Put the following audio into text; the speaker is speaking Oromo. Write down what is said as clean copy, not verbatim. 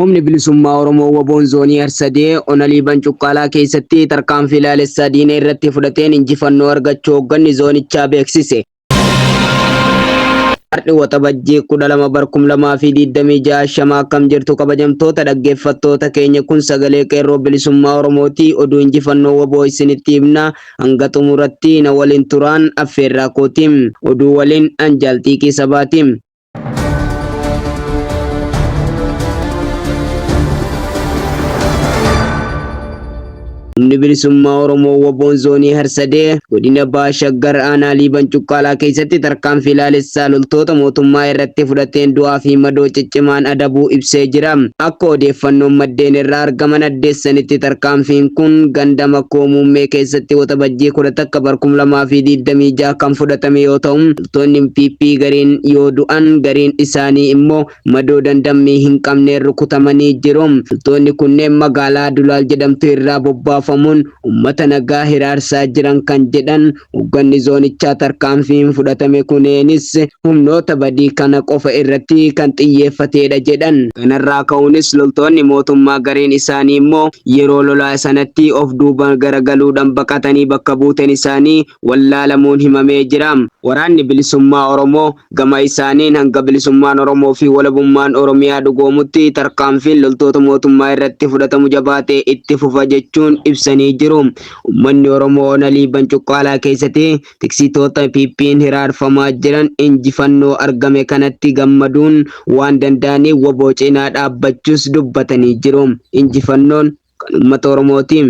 Humni Bilisummaa Oromoo WBOn Zoonii Harsadee Ona Liiban Cuqqaalaa keessatti tarkaanfii laalessaa diina irratti fudhateen injifannoo argachuu hoogganni zoonichaa beeksise. Har'i Waxabajjii 12 bar 2026 Ashamaa akkam jirtu kabajamtoota dhaggeeffattoota keenya kun sagalee qeerroo bilisummaa Oromooti oduu injifannoo wbo isinitti himna hanga xumuratti na waliin turaan affeerraa kooti oduu waliin an jaal Xiiqii Sabaati. Humni Bilisummaa Oromoo WBOn Zoonii Harsadee Godina Baha Shaggar Aanaa Liiban Cuqqaalaa keessatti tarkaanfii laalessaa loltoota mootummaa irratti fudhateen du'aa fi madoo ciccimaan adabuu ibsee jira. Akka odeeffannoon maddeen irraa argaman addeessanitti tarkaanfiin kun ganda Makkoo Muummee keessatti Waxabajjii 11 bar 2026 kan fudhatame yoo ta'u, loltoonni PP gariin yoo du'an gariin isaanii immoo madoo dandammii hin qabneen rukutamanii jiru. Loltoonni kunneen magaalaa Dulaal jedhamtu irraa bobbaafamuun uummata nagaa hiraarsaa jiran kan jedhan hogganni zoonichaa tarkaanfiin fudhatame kuneenis humnoota badii kana qofa irratti kan xiyyeeffateedha jedhan. Kanarraa ka'uunis loltoonni mootummaa gariin isaanii immoo yeroo lolaa sanatti of duuba garagaluudhaan baqatanii bakka buuteen isaanii wallaalamuun himamee jira. Waraanni Bilisummaa Oromoo gama isaaniin hanga bilisummaan Oromoo fi walabummaan Oromiyaa dhugoomutti tarkaanfiin loltoota mootummaa irratti fudhatamu jabaatee itti fufa jechuun ibsanii jiru. Ummanni Oromoo Ona Liiban Cuqqaalaa keessatti tiksitoota PPn hiraarfamaa jiran injifannoo argame kanatti gammaduun waan danda'aniif wbo cinaa dhaabbachuus dubbatanii jiru. Injifannoon kan ummata Oromooti.